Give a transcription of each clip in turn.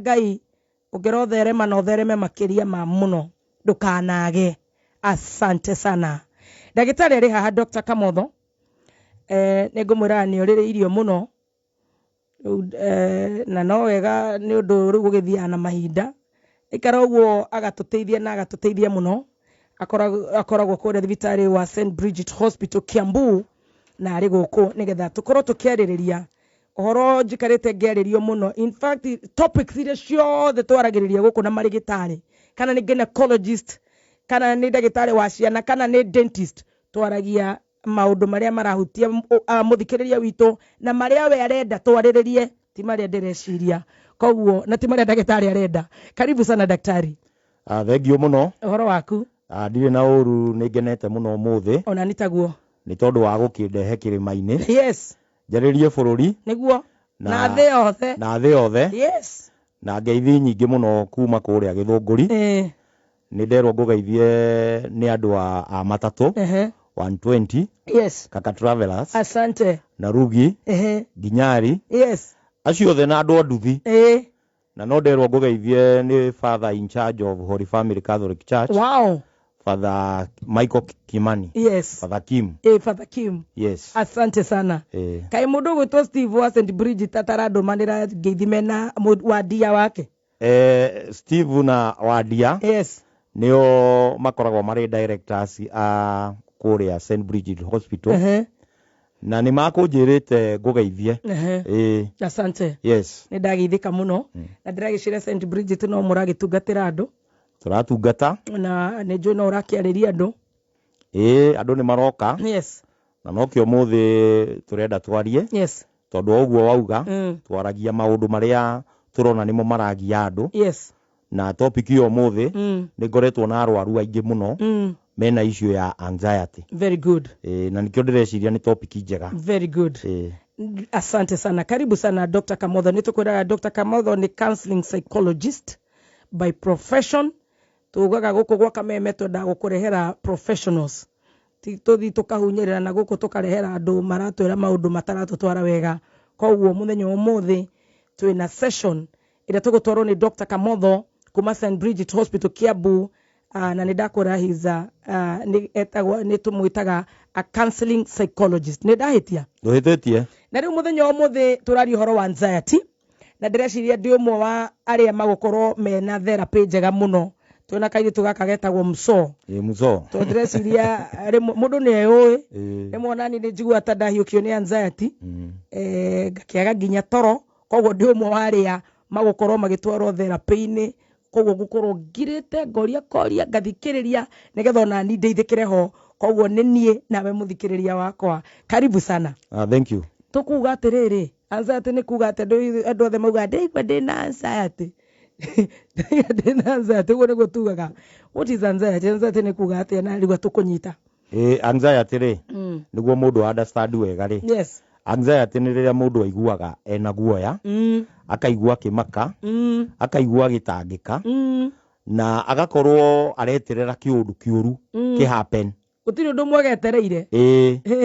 Ngai ũngĩrotherema na ũthereme makĩria ma mũno, ndũkanage. Asante sana. Ndagĩtarĩ arĩ haha, Dr. Kamotho. Nĩ ngũmwĩraga nĩ ũrĩrĩirio mũno. Rĩu, na no wega nĩ ũndũ rĩu gũgĩthiaga na mahinda. Aikara ũguo agatũteithia na agatũteithia mũno. Akoragwo kũrĩa thibitarĩ wa St Bridget Hospital Kiambu, na arĩ gũkũ nĩgetha tũkorwo tũkĩarĩrĩria ũhoro njikarĩte ngĩarĩrio mũno. In fact, topics iria ciothe twaragĩrĩria gũkũ na marĩgĩtarĩ, kana nĩ gynecologist, kana nĩ ndagĩtarĩ wa ciana, kana nĩ dentist, twaragia maũndũ marĩa marahutia mũthikĩrĩria witũ na marĩa we arenda twarĩrĩrie, ti marĩa ndĩreciria, koguo na ti marĩa ndagĩtarĩ arenda. Karibu sana, daktari. Thengiũ mũno. Ũhoro waku? Ndirĩ na ũru, nĩ ngenete mũno ũmũthĩ. Ona nĩ taguo. Nĩ tondũ wa gũkĩndehe kĩrĩma-inĩ. Njarĩrie bũrũri. Nĩguo. Na thĩ yothe. Na thĩ yothe. Na ngeithi nyingĩ mũno kuma kũrĩa Gĩthũngũri. Nĩ nderwo ngũgeithie nĩ andũ a matatũ. 120. Kaka Travelers. Asante. Na Rugi. Nginyari. Acio othe na andũ a nduthi. Na no nderwo ngũgeithie nĩ Father in charge of Holy Family Catholic Church. Father Michael Kimani. Father Kim. Father Kim. Yes. Asante sana. Kaĩ mũndũ ũgwĩtwo Steve wa St Bridget atarandũmanĩra ngeithi mena wandia wake? Steve na Wandia nĩo makoragwo marĩ directors a kũrĩa St Bridget Hospital. Na nĩ makũnjĩrĩte ngũgeithie. Asante. Yes. Nĩ ndageithĩka mũno na ndĩragĩcira St Bridget no mũragĩtungatĩra andũ. Tũratungata. Na nĩ njũĩ no ũrakĩarĩria andũ. Ĩĩ, andũ nĩ maroka. Na nokĩo mũthĩ tũrenda twarie. Tondũ o ũguo wauga, twaragia maũndũ marĩa tũrona nĩmo maragia andũ. Na topic ĩyo ũmũthĩ, nĩ ngoretwo na arwaru aingĩ mũno mena issue ya anxiety. Very good. Na nĩkĩo ndĩreciria nĩ topic njega. Very good. Asante sana. Karibu sana, Dr. Kamotho. Nĩ tũkwĩraga Dr. Kamotho nĩ counseling psychologist by profession. Tugaga gũkũ gwa Kameme twendaga gũkũrehera professionals. Ti tũthi tũkahunyĩrĩra na gũkũ tũkarehera andũ maratwĩra maũndũ mataratũtwara wega. Koguo mũthenya wa ũmũthĩ twĩna session ĩrĩa tũgũtwarwo nĩ Dr. Kamotho kuma St Bridget Hospital Kiambu, na nĩ ndakwĩra he's a, nĩ etagwo, nĩ tũmwĩtaga a counseling psychologist. Nĩ ndahĩtia? Ndũhĩtĩtie. Na rĩu mũthenya wa ũmũthĩ tũraria ũhoro wa anxiety, na ndĩreciria ndĩ ũmwe wa arĩa magũkorwo mena therapy njega mũno. Twĩna kairĩtu gaka getagwo Mso. Ĩ, Mso. Tondũ ndĩreciria rĩmwe mũndũ nĩ eyũĩ. Rĩmwe onani nĩ njiguaga ta ndahiũkio nĩ anxiety. Ngakĩaga nginya toro. Koguo ndĩ ũmwe wa arĩa magũkorwo magĩtwarwo therapy-inĩ. Koguo ngũkorwo ngirĩte, ngoria koria, ngathikĩrĩria nĩgetha onani ndeithĩkĩre ho. Koguo nĩ niĩ nawe mũthikĩrĩria wakwa. Karibu sana. Thank you. Tũkuga atĩrĩrĩ, anxiety nĩ kuga atĩ andũ othe maugaga ndĩraigua ndĩna anxiety. Ndĩraigua ndĩna anxiety, ũguo nĩguo tugaga. What is anxiety? Anxiety nĩ kuga atĩa na rĩu tũkũnyita? Anxiety rĩ, nĩguo mũndũ understand wega rĩ. Anxiety nĩ rĩrĩa mũndũ aiguaga ena guoya, akaigua akĩmaka, akaigua agĩtangĩka, na agakorwo areterera kĩũndũ kĩũru kĩ happen. Gũtirĩ ũndũ mwega etereire.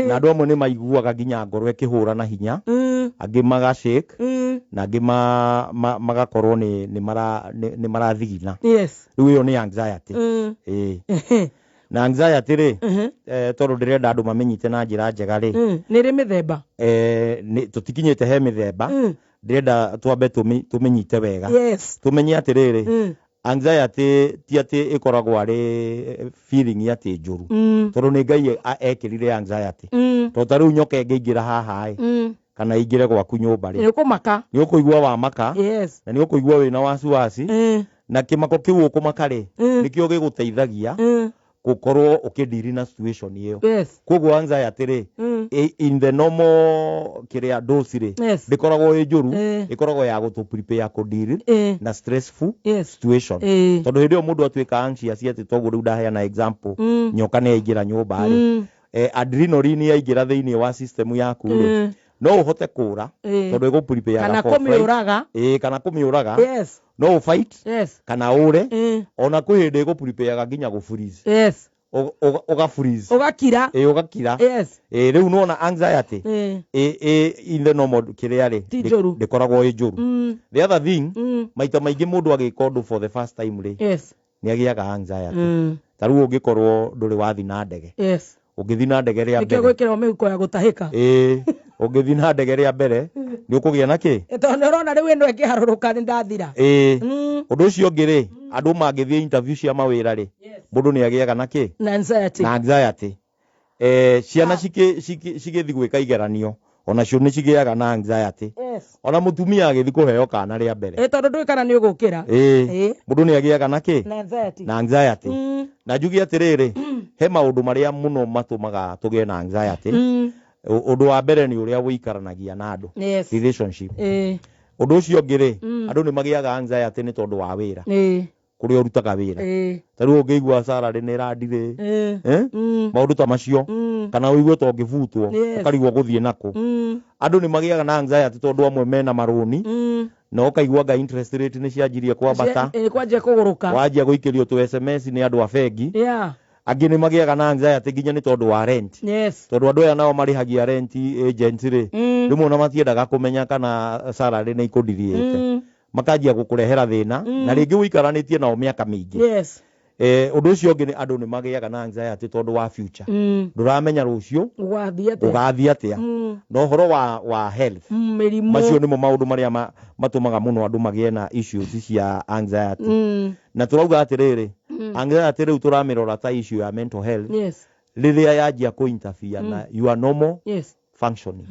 Na andũ amwe nĩ maiguaga nginya ngoro ĩkĩhũra na hinya, angĩ maga shake, na angĩ magakorwo nĩ marathigina. Rĩu ĩyo nĩ anxiety. Na anxiety rĩ, tondũ ndĩrenda andũ mamenyite na njĩra njega rĩ. Nĩ ĩrĩ mĩthemba? Tũtikinyĩte he mĩthemba. Ndĩrenda twambe tũmĩnyite wega. Tũmenye atĩrĩrĩ, anxiety ti atĩ ĩkoragwo arĩ feeling atĩ njũru. Tondũ nĩ Ngai ekĩrire anxiety. Tondũ ta rĩu nyoka ĩngĩingĩra haha ĩ, kana ĩingĩre gwaku nyũmba rĩ, Nĩ ũkũmaka. Nĩ ũkũigua wamaka. Na nĩ ũkũigua wĩna wasiwasi. Na kĩmako kĩu ũkũmaka rĩ, nĩkĩo gĩgũteithagia gũkorwo ũkĩndiri na situation ĩyo. Koguo anxiety rĩ, in the normal kĩrĩa dose rĩ, ndĩkoragwo ĩ njũru, ĩkoragwo ya gũtũ prepare kũdeal na stressful situation. Tondũ hĩndĩ ĩyo mũndũ atuĩka anxious atĩ toguo rĩu ndaheana example, nyoka nĩ yaingĩra nyũmba rĩ, adrenaline yaingĩra thĩinĩ wa system yaku rĩ, no ũhote kũra, tondũ ĩgũ prepare Kana for flight. kũmĩũraga. Kana kũmĩũraga. No ũ fight, kana ũre. Ona kwĩ hĩndĩ ĩgũ prepare nginya gũ freeze. Ũga freeze. Ũgakira. Ũgakira. Rĩu nĩwona anxiety, in the normal kĩrĩa rĩ, Ti njũru. ndĩkoragwo ĩ njũru. The other thing, Maita maingĩ mũndũ agĩka ũndũ for the first time rĩ, nĩ agĩaga anxiety. Ta rĩu ũngĩkorwo ndũrĩ wathi na ndege, ũngĩthi na ndege rĩa Nĩkĩo mbere, gwĩkĩrwo mĩhuko ya gũtahĩka. Ĩĩ, ũngĩthi na ndege rĩa mbere nĩ ũkũgĩa na kĩ? Tondũ nĩ ũrona rĩu ĩno ĩngĩharũrũka nĩ ndathira. Ĩĩ. Ũndũ ũcio ũngĩ rĩ, andũ mangĩthiĩ interview cia mawĩra rĩ, mũndũ nĩ agĩaga na kĩ? Na anxiety. Na anxiety. Ciana cigĩthiĩ gwĩka igeranio onacio nĩ cigĩaga na anxiety. Ona mũtumia agĩthiĩ kũheo kana rĩa mbere. Ĩ, tondũ ndũĩ kana nĩ ũgũkĩra. Ĩĩ. Ĩĩ. Mũndũ nĩ agĩaga na kĩ? Na anxiety. Na anxiety. Na njuge atĩrĩrĩ, he maũndũ marĩa mũno matũmaga tũgĩe na anxiety. Ũndũ wa mbere nĩ ũrĩa ũikaranagia na andũ. Relationship. Ũndũ ũcio ũngĩ rĩ, andũ nĩ magĩaga anxiety nĩ tondũ wa wĩra. Kũrĩa ũrutaga wĩra. Ta rĩu ũngĩigua salary nĩ ĩrandirĩ. Maũndũ ta macio. Kana ũigue ta ũngĩbutwo, ũkarigwo gũthiĩ nakũ. Andũ nĩ magĩaga na anxiety tondũ amwe mena marũni. Na ũkaigua anga interest rate nĩ cianjirie kwambata. Kwanjia kũgũrũka. Wanjia gũikĩrio tũ SMS nĩ andũ a bengi. Angĩ nĩ magĩaga na anxiety nginya nĩ tondũ wa rent. Tondũ andũ aya nao marĩhagia rent agents rĩ, rĩmwe ona matiendaga kũmenya kana salary nĩ ikũndirĩte. Makanjia gũkũrehera thĩna, na rĩngĩ ũikaranĩtie nao mĩaka mĩingĩ. Ũndũ ũcio ũngĩ nĩ andũ nĩ magĩaga na anxiety tondũ wa future. Ndũramenya rũciũ Ũgathiĩ atĩa? Ũgathiĩ atĩa? Na ũhoro wa health. Mĩrimũ. Macio nĩmo maũndũ marĩa matũmaga mũno andũ magĩe na issues cia anxiety. Na tũrauga atĩrĩrĩ, anxiety rĩu tũramĩrora ta issue ya mental health. Rĩrĩa yanjia kũ-interfere na your normal functioning.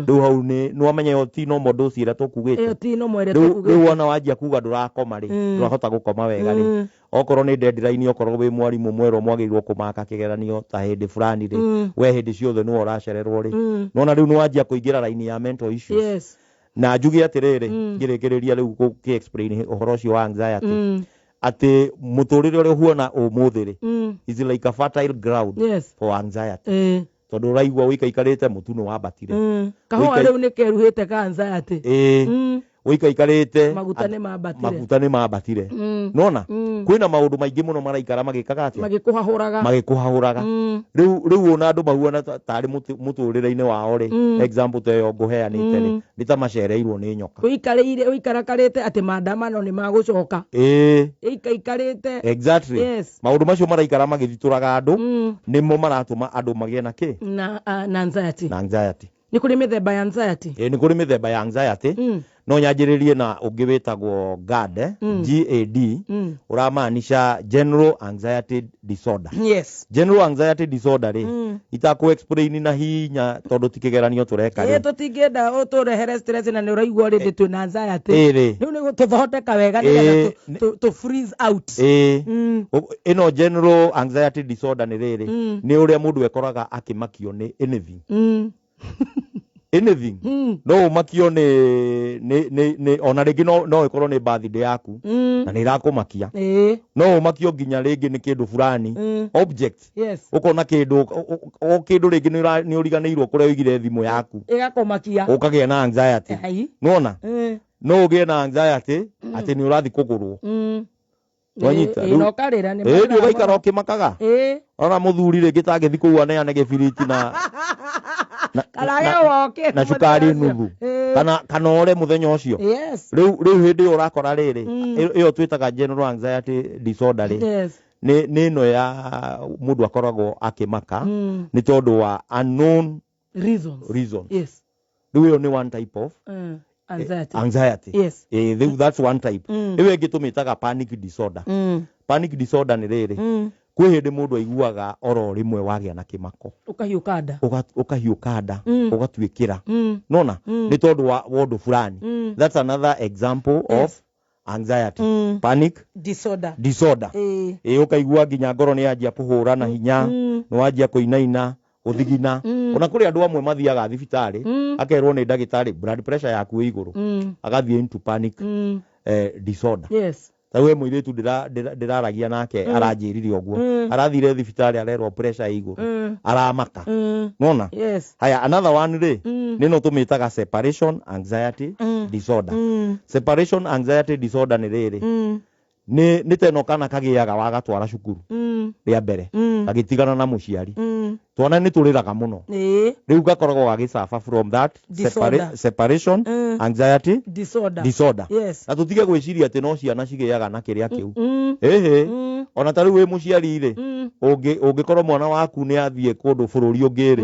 Rĩu hau nĩ wamenya ĩyo ti normal dose ĩrĩa tũkugĩte. Ĩyo ti normal ĩrĩa Rĩu tũkugĩte. rĩu wona wanjia kuga ndũrakoma rĩ, ndũrahota gũkoma wega rĩ. Okorwo nĩ deadline, okorwo wĩ mwarimũ mwerũ mwagĩrĩirwo kũmaka kĩgeranio ta hĩndĩ fulani rĩ, we hĩndĩ ciothe nĩwe ũracererwo rĩ. Nona rĩu nĩ wanjia kũingĩra raini ya mental issues. Na njuge atĩrĩrĩ, ngĩrĩkĩrĩria rĩu gũkĩ explain ũhoro ũcio wa anxiety. Atĩ mũtũrĩre ũrĩa ũhuana ũmũthĩ rĩ, is like a fertile ground for anxiety. Tondũ ũraigua ũikaikarĩte mũtu nĩ wambatire. Kahũa rĩu nĩ keruhĩte ka anxiety. Ũikaikarĩte, Maguta nĩ mambatire. Maguta nĩ mambatire. Nona? Kwĩna maũndũ maingĩ mũno maraikara magĩkaga atĩa? Magĩkũhahũraga. Magĩkũhahũraga. Rĩu ona andũ mahuana tarĩ mũtũrĩre-inĩ wao rĩ, example ta ĩyo ngũheanĩte rĩ, nĩ ta macereirwo nĩ nyoka. Ũikarĩire, ũikarakarĩte atĩ maandamano nĩ magũcoka. Ũikaikarĩte. Exactly. Maũndũ macio maraikara magĩthitũraga andũ, nĩmo maratũma andũ magĩe na kĩ? Na anxiety. Na anxiety. Nĩ kũrĩ mĩthemba ya anxiety? Ĩĩ, nĩ kũrĩ mĩthemba ya anxiety. No nyanjĩrĩrie na ũngĩ wĩtagwo GAD, GAD, ũramaanisha General Anxiety Disorder. General Anxiety Disorder rĩ, itakũ explain na hinya tondũ ti kĩgeranio tũreka rĩ. Ĩĩ, tũtingĩenda ũtũrehere stress na nĩ ũraigua already twĩna anxiety. Ĩĩ rĩ. Rĩu nĩ gũtũthondeka wega nĩgetha tũ freeze out. Ĩĩ. Ĩno General Anxiety Disorder nĩ rĩrĩ, nĩ ũrĩa mũndũ ekoraga akĩmakio nĩ anything. Anything. No ũmakio nĩ ona rĩngĩ no ĩkorwo nĩ birthday yaku, na nĩ ĩrakũmakia. No ũmakio nginya rĩngĩ nĩ kĩndũ fulani. Object. Ũkona kĩndũ, o kĩndũ rĩngĩ nĩ ũriganĩirwo kũrĩa ũigire thimũ yaku. Ĩgakũmakia. Ũkagĩa na anxiety. Ai. Nĩwona? No ũgĩe na anxiety atĩ nĩ ũrathiĩ kũgũrwo. Wanyita? Ĩĩ, na ũkarĩra nĩ Ĩĩ, marĩra nĩ ũgaikara mũno. ũkĩmakaga. Ĩĩ. Ona mũthuri rĩngĩ tangĩthiĩ kũu aneane gĩbiriti Kana ge woke na cukari mũthenya ũcio. nuthu. Ĩĩ. Kana ore mũthenya ũcio. Rĩu hĩndĩ ĩyo ũrakora rĩrĩ, ĩyo twĩtaga general anxiety disorder rĩ. Nĩ ĩno ya mũndũ akoragwo akĩmaka nĩ tondũ wa unknown Reasons. reasons. Rĩu ĩyo nĩ one type of Anxiety. Anxiety. Rĩu that's one type. Ĩyo ĩngĩ tũmĩtaga panic disorder. Panic disorder nĩ rĩrĩ. Kwĩ hĩndĩ mũndũ aiguaga oro rĩmwe wagĩa na kĩmako. Ũkahiũka nda. Ũkahiũka nda, ũgatuĩkĩra. Nona? Nĩ tondũ wa ũndũ fulani. That's another example of anxiety. Panic Disorder. disorder. Ũkaigua nginya ngoro nĩ yanjia kũhũra na hinya, nĩ wanjia kũinaina, gũthigina. Ona kũrĩ andũ amwe mathiaga thibitarĩ, akerwo nĩ ndagĩtarĩ blood pressure yaku ĩ igũrũ. Agathiĩ into panic, disorder. Ta we mũirĩtu ndĩraragia nake, aranjĩrire ũguo. Arathire thibitarĩ arerwo pressure ĩ igũrũ. Aramaka. Nona? Haya, another one rĩ, nĩ no tũmĩtaga separation anxiety disorder. Separation anxiety disorder nĩ rĩrĩ. Nĩ teno kana kagĩaga wagatwara cukuru rĩa mbere. Gagĩtigana na mũciari. Twana nĩ tũrĩraga mũno. Rĩu gakoragwo gagĩsuffer from that Disorder. Separation anxiety disorder. Disorder. Yes. Na tũtige gwĩciria atĩ no ciana cigĩaga na kĩrĩa kĩu. Ĩhĩ. Ona ta rĩu wĩ mũciari rĩ, ũngĩkorwo mwana waku nĩ athiĩ kũndũ bũrũri ũngĩ rĩ,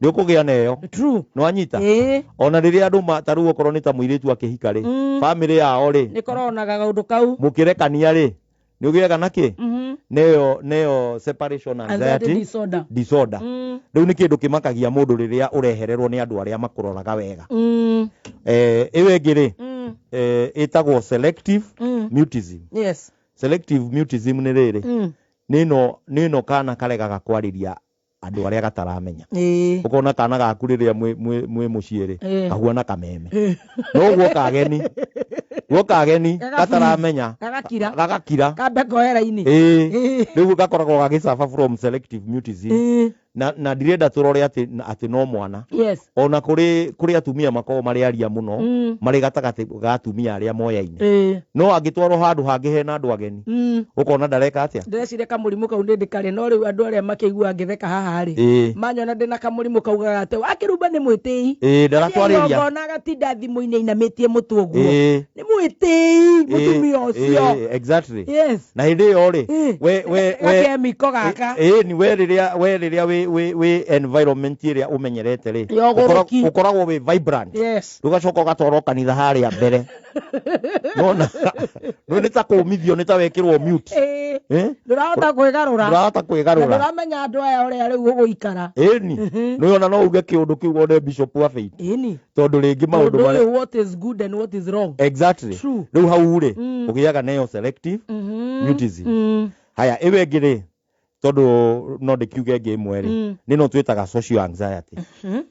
nĩ ũkũgĩa na ĩyo. True. Nĩwanyita? Ona rĩrĩa andũ ta rĩu okorwo nĩ ta mũirĩtu akĩhika rĩ, bamĩrĩ yao rĩ, Nĩ koragwo na kaũndũ kau. Mũkĩrekania rĩ, nĩ ũgĩaga na kĩ? Neyo separation anxiety anxiety disorder. Disorder. Rĩu nĩ kĩndũ kĩmakagia mũndũ rĩrĩa ũrehererwo nĩ andũ arĩa makũroraga wega. Ĩyo ĩngĩ rĩ, ĩtagwo selective mutism. Selective mutism nĩ rĩrĩ, nĩ ĩno kana karegaga kwarĩria andũ arĩa gataramenya. Ũkona kana gaku rĩrĩa mwĩ mũciĩ rĩ, kahuana kameme, no guoka ageni, guoka ageni gataramenya, gagakira. Gagakira. Kambe koera-inĩ. Ĩĩ, rĩu gakoragwo gagĩsuffer from selective mutism. Na ndirenda tũrore atĩ no mwana. Ona kũrĩ atumia makoragwo marĩ aria mũno, marĩ gatagatĩ ga atumia arĩa moyaine, no angĩtwarwo handũ hangĩ hena andũ ageni, ũkona ndareka atĩa. Ndĩreciria kamũrimũ kau nĩ ndĩkarĩ, no rĩu andũ arĩa makĩigua ngĩtheka haha rĩ, manyona ndĩna kamũrimũ kaugaga atĩ wakĩrumba nĩ mwĩtĩi. Ĩĩ, ndaratwarĩria. Igongona agatinda thimũ-inĩ ainamĩtie mũtwe ũguo. Nĩ mwĩtĩi mũtumia ũcio. Exactly. Na hĩndĩ ĩyo rĩ, we gakemiko gaka. Ĩĩ, ni we rĩrĩa wĩ environment ĩrĩa ũmenyerete rĩ, Ya ũgũrũki. Ũkoragwo wĩ vibrant. Ũgacoka ũgatwarwo kanitha harĩa mbere, nona no nĩ ta kũmithio, nĩ ta wekĩrwo mute. Eh? Ndũrahota kwĩgarũra. Ndũrahota Na kwĩgarũra. Ndũramenya andũ aya ũrĩa rĩu ũgũikara. Ĩni nĩ ona no uge kĩũndũ kĩu one bishop wa faith, tondũ rĩngĩ maũndũ ũndũ marĩa ũyũ, what is good and what is wrong. True. Rĩu hau rĩ, ũgĩaga nayo selective mutism. Haya, ĩyo ĩngĩ rĩ, tondũ no ndĩkiuge ĩngĩ ĩmwe rĩ, nĩ no twĩtaga social anxiety.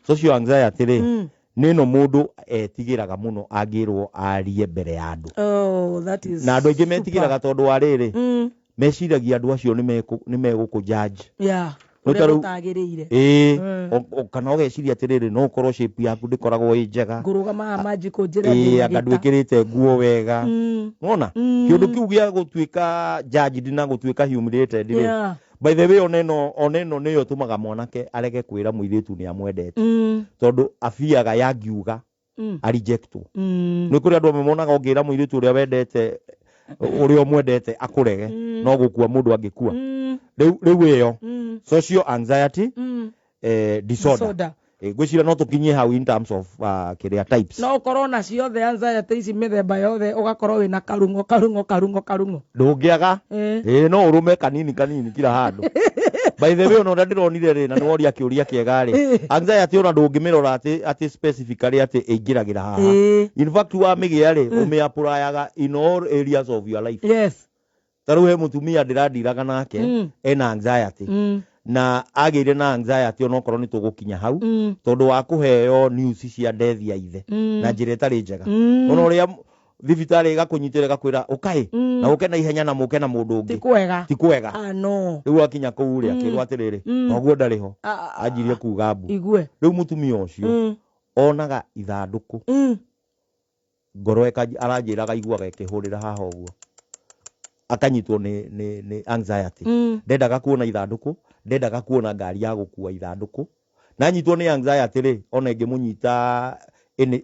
Social anxiety rĩ, nĩ ĩno mũndũ etigĩraga mũno angĩrwo arie mbere ya andũ. Oh, that is Na andũ aingĩ super. Metigĩraga tondũ wa rĩrĩ, meciragia andũ acio nĩ megũkũ judge. Nĩ Ũrĩa ta rĩu- gũtagĩrĩire. Ĩĩ, kana ũgeciria atĩrĩrĩ, no ũkorwo shape yaku ndĩkoragwo ĩ njega. Ngũrũgama haha manji kũnjĩra Ĩĩ, anga ndĩ ndwĩkĩrĩte nguo wega. Wona kĩũndũ kĩu gĩa gũtuĩka judged na gũtuĩka humiliated rĩ, by the way, ona ĩno nĩyo ĩtũmaga mwanake arege kwĩra mũirĩtu nĩ amwendete, tondũ abiaga yangiuga arejectwo. Nĩ kũrĩ andũ amwe monaga ũngĩra mũirĩtu ũrĩa wendete, ũrĩa ũmwendete, akũrege, no gũkua mũndũ angĩkua. Rĩu ĩyo social anxiety disorder. Disorder. Ngwĩciria no tũkinyie hau in terms of kĩrĩa, types. No ũkorwo na ciothe anxiety ici, mĩthemba yothe, ũgakorwo wĩna karung'o karung'o karung'o karung'o. Ndũngĩaga. Ĩĩ, no ũrũme kanini kanini kila handũ. By the way, ona ũrĩa ndĩronire rĩ, na nĩ woria kĩũria kĩega rĩ, anxiety ona ndũngĩmĩrora atĩ specifically atĩ ĩingĩragĩra haha. In fact, wamĩgĩa rĩ, ũmĩapplyaga in all areas of your life. Ta rĩu he mũtumia ndĩrandiraga nake, ena anxiety, na agĩire na anxiety, onokorwo nĩ tũgũkinya hau, tondũ wa kũheo news cia death ya ithe na njĩra ĩtarĩ njega. Ona ũrĩa thibitarĩ ĩgakũnyitĩra, ĩgakwĩra ũkaĩ na ũke na ihenya na mũke na mũndũ ti ũngĩ. Kwega. Ti kwega. Ah, no. Rĩu akinya kũu rĩ, akĩrwo atĩrĩrĩ, noguo ndarĩ ho. Ah, ah, ah. Anjirie kuga mbu. Igue. Rĩu mũtumia ũcio onaga ithandũkũ, ngoro aranjĩraga aiguaga ĩkĩhũrĩra haha ũguo, akanyitwo nĩ anxiety. Ndendaga kuona ithandũkũ, ndendaga kuona ngari ya gũkua ithandũkũ. Na anyitwo nĩ anxiety rĩ, ona ĩngĩmũnyita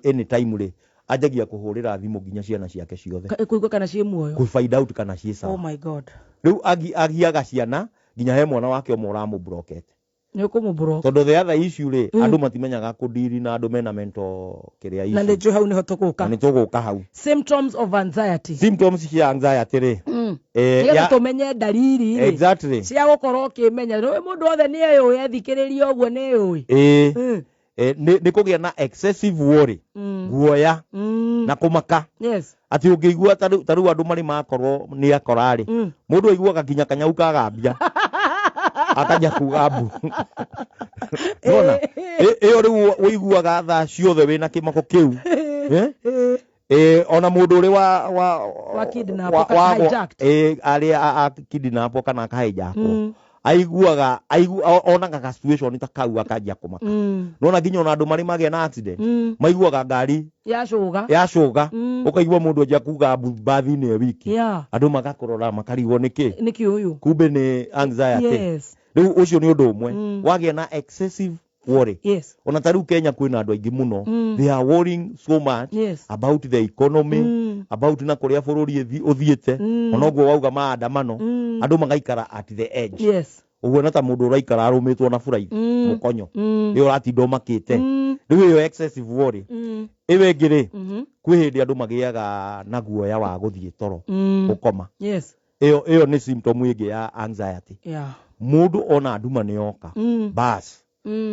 any time rĩ, anjagia kũhũrĩra thimũ nginya ciana ciake ciothe Kũigua kana ciĩ muoyo. Kũ find out kana ciĩ Oh sawa. my God. Rĩu agiaga ciana nginya he mwana wake ũmwe ũramũbrokete. Nĩ ũkũmũblock. Tondũ the other issue rĩ, andũ matimenyaga kũdiri na andũ mena mental kĩrĩa Na nĩ issue. njũĩ hau nĩho tũgũka. Na nĩ tũgũka hau. Symptoms of anxiety. Symptoms cia anxiety rĩ, Nĩgetha tũmenye ndariri rĩ cia gũkorwo ũkĩmenya rĩu mũndũ wothe nĩ eyũĩ, ethikĩrĩria ũguo nĩ eyũĩ. Ĩĩ. Nĩ kũgĩa na excessive worry, guoya na kũmaka, atĩ ũngĩigua ta rĩu andũ marĩ makorwo nĩ akora rĩ, mũndũ aiguaga nginya kanyau kagambia akanja kuga mbu. Nona ĩyo rĩu ũiguaga thaa ciothe wĩna kĩmako kĩu. Eh? Ona mũndũ ũrĩ wa Wa kidnap, kana hijacked. Arĩa a kidnap kana akahijackwo, aiguaga onaga ka situation ta kau akanjia kũmaka. Nona nginya ona andũ marĩ magĩa na accident, maiguaga ngari yacũga. Yacũga, ũkaigua mũndũ anjia kuga mbu bathi-inĩ wiki, andũ magakũrora makarigwo nĩkĩ. Nĩkĩ ũyũ? Kumbe nĩ anxiety. Rĩu ũcio nĩ ũndũ ũmwe. Wagĩa na excessive worry, ona ta rĩu Kenya kwĩna andũ aingĩ mũno, they are worrying so much about the economy, about na kũrĩa bũrũri ũthiĩte. Ona ũguo wauga maandamano, andũ magaikara at the edge. Ũguo ta mũndũ ũraikara arũmĩtwo na buraithi, mũkonyo, ĩyo ũratinda ũmakĩte. Rĩu ĩyo excessive worry. Ĩyo ĩngĩ rĩ, kwĩ hĩndĩ andũ magĩaga na guoya wa gũthiĩ toro, gũkoma. Ĩyo nĩ symptom ĩngĩ ya anxiety. Mũndũ ona nduma nĩ yoka, bas.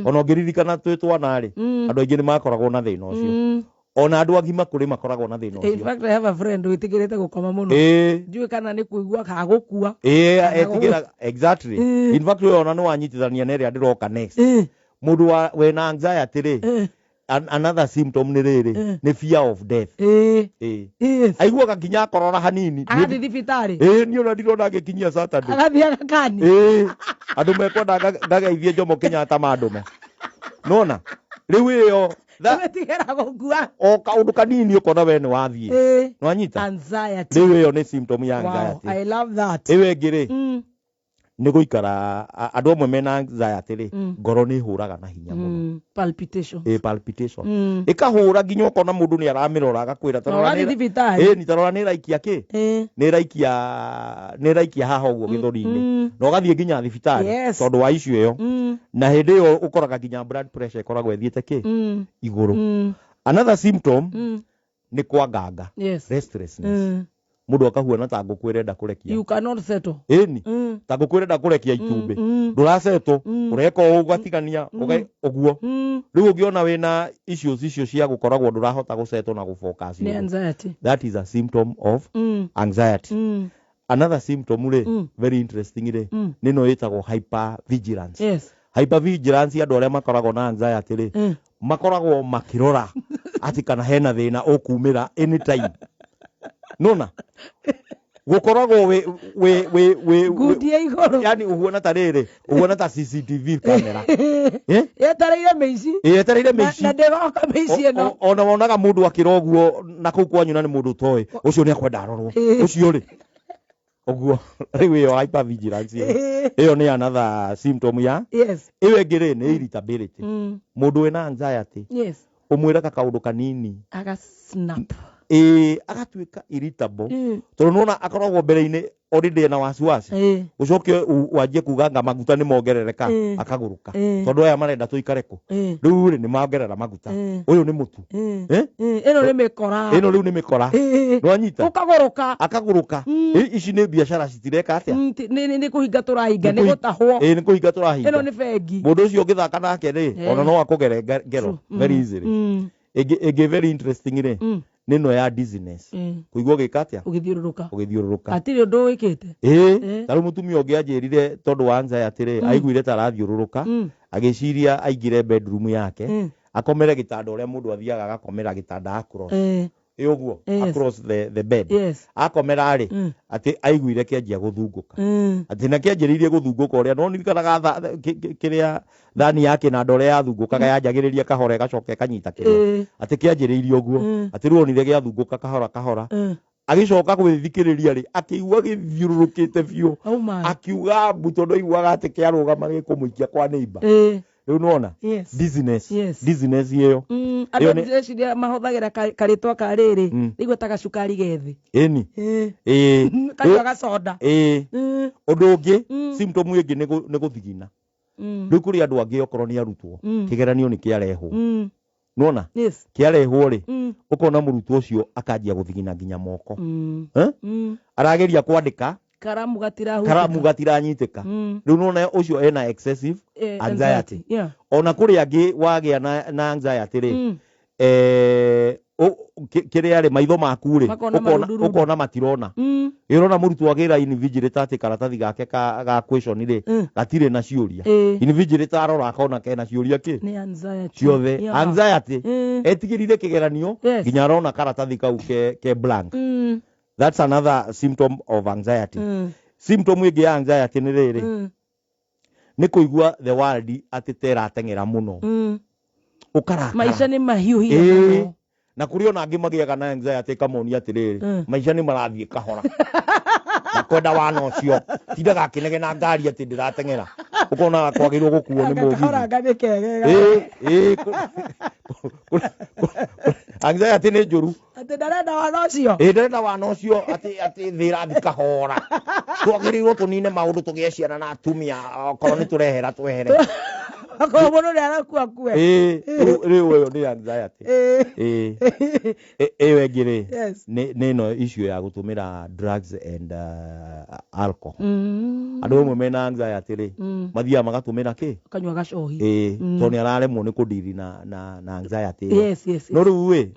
Ona ũngĩririkana twĩ twana rĩ, andũ aingĩ nĩ makoragwo na thĩna ũcio. Ona andũ agima kũrĩ makoragwo na thĩna In ũcio. fact, I have a friend wĩtigĩrĩte gũkoma mũno. Ndiũĩ kana nĩ kũigua kana gũkua. Ĩĩ, etigĩra, exactly. In fact, we ona nĩ wanyitithania na ĩrĩa ndĩroka next. Mũndũ wa wĩna anxiety rĩ, another symptom nĩ rĩrĩ, nĩ fear of death. Ĩĩ. Aiguaga nginya akorora hanini. Agathiĩ thibitarĩ. Ĩĩ, niĩ ona ndirona ngĩkinyia Saturday. Agathiĩ agakani. Ĩĩ, andũ mekwenda ngageithie Jomo Kenyatta mandũme nona rĩu ĩyo Gwĩtigĩra gũkua. O kaũndũ kanini ũkona we nĩ wathiĩ. Nĩwanyita? Anxiety. Rĩu ĩyo nĩ symptom ya Wow, anxiety. I love that. Ĩyo ĩngĩ rĩ, nĩ gũikara andũ amwe mena anxiety rĩ, ngoro nĩ ĩhũraga na hinya mũno. Palpitation. Ĩ, palpitation. Ĩkahũra nginya ũkona mũndũ nĩ aramĩrora agakwĩra, Na ũrathiĩ thibitarĩ. Ĩ, ni tarora nĩ ĩraikia kĩ? Nĩ ĩraikia, nĩ ĩraikia haha ũguo gĩthũri-inĩ. Na ũgathiĩ nginya thibitarĩ tondũ wa issue ĩyo. Na hĩndĩ ĩyo ũkoraga nginya blood pressure ĩkoragwo ĩthiĩte kĩ? Igũrũ. Another symptom nĩ kwanganga. Restlessness. Mũndũ akahuana ta ngũkũ ĩrenda kũrekia. You cannot settle. Ĩni. Ta ngũkũ ĩrenda kũrekia itumbĩ. Ndũrasettle. Ũreka ũũ ũgatigania, ũguo. Rĩu ũngĩona wĩna issues icio cia gũkoragwo ndũrahota gũsettle na gũfocus Nĩ ũguo. anxiety. That is a symptom of anxiety. Another symptom rĩ, very interesting rĩ, nĩ ĩno ĩtagwo hypervigilance. Hypervigilance, andũ arĩa makoragwo na anxiety rĩ, makoragwo makĩrora atĩ kana hena thĩna ũkumĩra anytime. Nona gũkoragwo wĩ Ngundi ya igũrũ. Yani ũhuana ta rĩrĩ, ũhuana ta CCTV camera. Eh? Yetereire mĩici. Yetereire mĩici. Na ndĩroka mĩici ĩno. Ona wonaga mũndũ akĩra ũguo na kũu kwanyu na nĩ mũndũ ũtoĩ, ũcio nĩ akwenda arorwo. Ũcio rĩ. Ũguo rĩu ĩyo hypervigilance ĩyo. Ĩyo nĩ another symptom ya. Ĩyo ĩngĩ rĩ, nĩ irritability. Mũndũ wĩna anxiety. Ũmwĩraga kaũndũ kanini. Aga snap. Ĩĩ, agatuĩka irritable. Tondũ nĩwona akoragwo mbere-inĩ already ena wasiwasi. Ũcoke wanjie kuga anga maguta nĩ mongerereka, akagũrũka. Tondũ aya marenda tũikare kũ? Rĩu rĩ, nĩ mongerera maguta. Ũyũ nĩ mũtu. Ĩno nĩ mĩkora. Ĩno rĩu nĩ mĩkora. Nĩwanyita? Ũkagũrũka. Akagũrũka. Ici nĩ biacara citireka atĩa? Nĩ kũhinga tũrahinga, nĩ gũtahwo. Nĩ kũhinga tũrahinga. Ĩno nĩ bengi. Mũndũ ũcio ũngĩthaka nake rĩ, ona no akũgere ngero very easily. Ĩngĩ very interesting rĩ, nĩ ĩno ya dizziness. Kũigua ũgĩka atĩa? Ũgĩthiũrũrũka. Ũgĩthiũrũrũka. Hatirĩ ũndũ wĩkĩte. Ĩĩ, ta rĩu mũtumia ũngĩ anjĩrire tondũ wa anxiety rĩ, aiguire ta arathiũrũrũka, agĩciria aingĩre bedroom yake, akomere gĩtanda ũrĩa mũndũ athiaga agakomera gĩtanda across. Ĩ ũguo, across the bed. Akomera rĩ, atĩ aiguire kĩanjia gũthungũka. Atĩ na kĩanjĩrĩirie gũthungũka ũrĩa, no ndirikanaga kĩrĩa thani ya kĩnanda ũrĩa yathungũkaga, yanjagĩrĩria kahora ĩgacoka ĩkanyita kĩrĩa. Atĩ kĩanjĩrĩirie ũguo. Atĩ rĩu onire gĩathungũka kahora kahora. Agĩcoka gwĩthikĩrĩria rĩ, akĩigua gĩthiũrũrũkĩte biũ. Auma. Akiuga mbu tondũ aiguaga atĩ kĩarũgama gĩkũmũikia kwa neighbor. Rĩu nĩwona? Dizziness. Dizziness ĩyo. Andũ Ĩyo nĩ ndĩreciria mahũthagĩra karĩtwa ka rĩrĩ. Rĩu ta gacukari gethĩ. Ĩni. Kanyua gacoda. Ũndũ ũngĩ, symptom ĩngĩ nĩ gũthigina. Rĩu kũrĩ andũ angĩ okorwo nĩ arutwo, kĩgeranio nĩ kĩarehwo. Nĩwona? Kĩarehwo rĩ, ũkona mũrutwo ũcio akanjia gũthigina nginya moko. Arageria kwandĩka, Karamu gatirahutĩka. Karamu gatiranyitĩka. Rĩu nĩwona ũcio ena excessive anxiety. Anxiety. Ona kũrĩ angĩ wagĩa na anxiety rĩ, kĩrĩa rĩ, maitho maku rĩ, Makona marundurundu. ũkona matirona. Ĩ ũrona mũrutwo agĩra invigilator atĩ karatathi gake ga question rĩ, gatirĩ na ciũria. Invigilator arora akona kena ciũria kĩ? Nĩ anxiety. Ciothe. Anxiety. Etigĩrire kĩgeranio, nginya arona karatathi kau ke blank. That's another symptom of anxiety. Symptom ĩngĩ ya anxiety nĩ rĩrĩ. Nĩ kũigua the world atĩ ta ĩrateng'era mũno. Ũkarakara. Maica nĩ mahiũhire mũno. Na kũrĩ ona angĩ magĩaga na anxiety ĩkamonia atĩrĩrĩ, maica nĩ marathiĩ kahora. Na kwenda wana ũcio, tindaga akĩnegena ngari atĩ ndĩrateng'era. Ũkona kwagĩrĩirwo gũkuo nĩ mũgithi. Kahoranga nĩ kegega. Ĩĩ, anxiety nĩ njũru. Atĩ ndarenda wana ũcio. Ĩĩ, ndarenda wana ũcio, atĩ thĩ ĩrathiĩ kahora, twagĩrĩirwo tũnine maũndũ, tũgĩe ciana na atumia, okorwo nĩ tũrehera twehere. Akorwo mũndũ nĩ arakua kue. Ĩĩ, rĩu ĩyo nĩ anxiety. Ĩĩ. Ĩyo ĩngĩ rĩ, nĩ ĩno issue ya gũtũmĩra drugs and alcohol. Andũ amwe mena anxiety rĩ, mathiaga magatũmĩra kĩ? Kanyua gacohi. Ĩĩ, tondũ nĩ araremwo nĩ kũdiri na anxiety ĩyo. Yes. No rĩu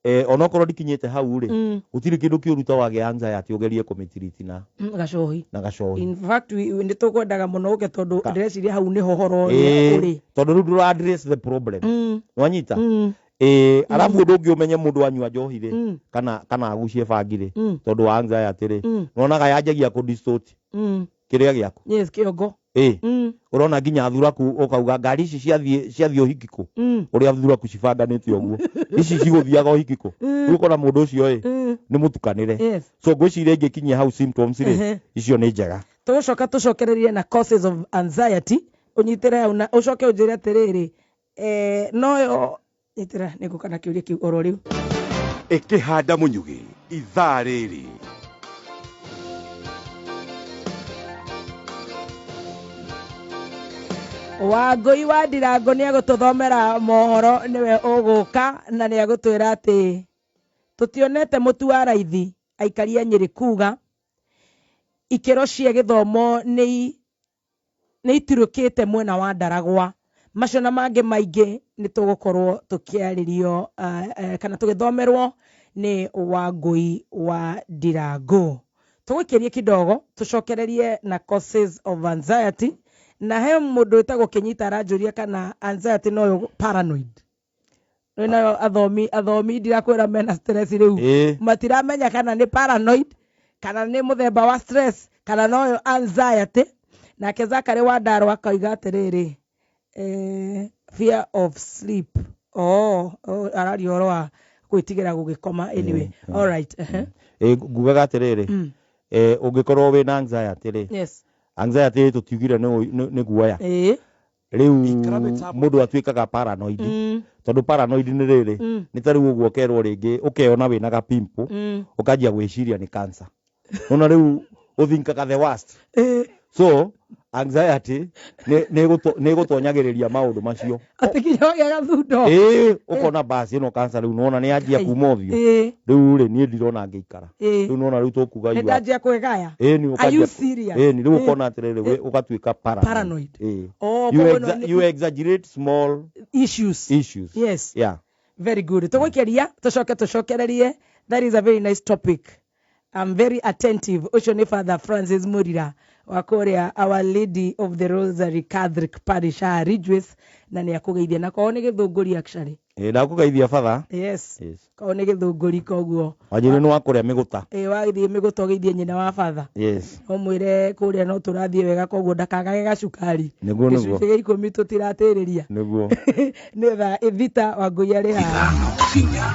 ĩ, onokorwo ndikinyĩte hau rĩ, gũtirĩ kĩndũ kĩũru ta wagĩa anxiety ũgerie kũmĩtiriti na Gacohi. Na gacohi. In fact, nĩ tũkwendaga mũno ũke, tondũ ndĩreciria hau nĩho ũhoro ũrĩa ũrĩ. Tondũ rĩu ndũra address the problem. Nwanyita? Ĩĩ, arabu ũndũ ũngĩ, ũmenye mũndũ anyua njohi rĩ, kana agucie bangi rĩ, tondũ wa anxiety rĩ, nwonaga yanjagia kũ distort kĩrĩa gĩaku. Yes, kĩongo. Ĩĩ, ũrona nginya thuraku, ũkauga ngari ici ciathiĩ ũhiki kũ? Ũrĩa thuraku cibanganĩte ũguo, ici cigũthiaga ũhiki kũ? Rĩu ũkona mũndũ ũcio ĩ, nĩ mũtukanĩre. So ngwĩciria ingĩkinyia hau symptoms rĩ, icio nĩ njega. Tũgũcoka tũcokererie na causes of anxiety, ũnyitĩre hau na ũcoke ũnjĩre atĩrĩrĩ, noyo nyitĩra, nĩ ngũka na kĩũria kĩu oro rĩu. Ĩkĩhanda mũnyugĩ ithaa rĩrĩ. Wangũi wa Ndirango nĩ egũtũthomera mohoro, nĩwe ũgũka na nĩ egũtwĩra atĩ tũtionete mũtu wa raithi. Aikari a Nyĩrĩ kuga ikĩro cia gĩthomo nĩ itirũkĩte mwena wa Ndaragwa. Macio na mangĩ maingĩ nĩ tũgũkorwo tũkĩarĩrio, kana tũgĩthomerwo nĩ Wangũi wa Ndirango. Tũgũikĩrie kidogo, tũcokererie na causes of anxiety, na he mũndũ wĩtagwo Kĩnyita aranjũria kana anxiety noyo paranoid. Rĩu nayo athomi ndirakwĩra mena stress rĩu, matiramenya kana nĩ paranoid, kana nĩ mũthemba wa stress, kana noyo anxiety. Nake Zakary wa Ndaro akoiga atĩrĩrĩ, fear of sleep. Oh, araria ũhoro wa gwĩtigĩra gũgĩkoma. Anyway, all right. Ĩĩ, ngugaga atĩrĩrĩ, ũngĩkorwo wĩna anxiety rĩ, anxiety tũtiugire nĩ guoya. Rĩu Ikara mĩtambo. Mũndũ atuĩkaga paranoid, tondũ paranoid nĩ rĩrĩ, nĩ ta rĩu ũguo ũkerwo rĩngĩ ũkeona wĩna ga pimple, ũkanjia gwĩciria nĩ cancer. Nona rĩu ũthinkaga the worst. So anxiety nĩ ĩgũtonyagĩrĩria maũndũ macio. Atĩ nginya wagĩa gathundo. Ĩĩ, ũkona basi ĩno cancer, rĩu nona nĩ yanjia kuma ũthiũ. Rĩu rĩ, niĩ ndirona ngĩikara. Rĩu nona rĩu tũkuga Nĩ ndanjia kwĩgaya. Ĩĩ, nĩ Are you serious? Ĩĩ, nĩ rĩu ũkona atĩrĩrĩ, we ũgatuĩka paranoid. Paranoid. Ĩĩ. Oh, You koguo ĩno you exaggerate small issues. Issues. Yes. Yeah. Very good. Tũgũikĩria, tũcoke tũcokererie. That is a very nice topic. I'm very attentive. Ũcio nĩ Father Francis Murira wa kũrĩa Our Lady of the Rosary Catholic Parish haha Ridgeways, na nĩ akũgeithia na korwo nĩ gĩthũngũri actually. Ĩĩ, ndakũgeithia father. Yes. Yes. Korwo nĩ gĩthũngũri, koguo wanjĩrĩ nĩ wa kũrĩa mĩgũta. Ĩ, wagĩthiĩ mĩgũta ũgeithie nyina wa father. Yes. Ũmwĩre kũrĩa no tũrathiĩ wega, koguo ndakagage gacukari. Nĩguo, nĩguo. Gĩcunjĩ gĩa 10 tũtiratĩrĩria. Nĩguo. Nĩ thaa ithita, Wangũi arĩ haha. Ithano inya.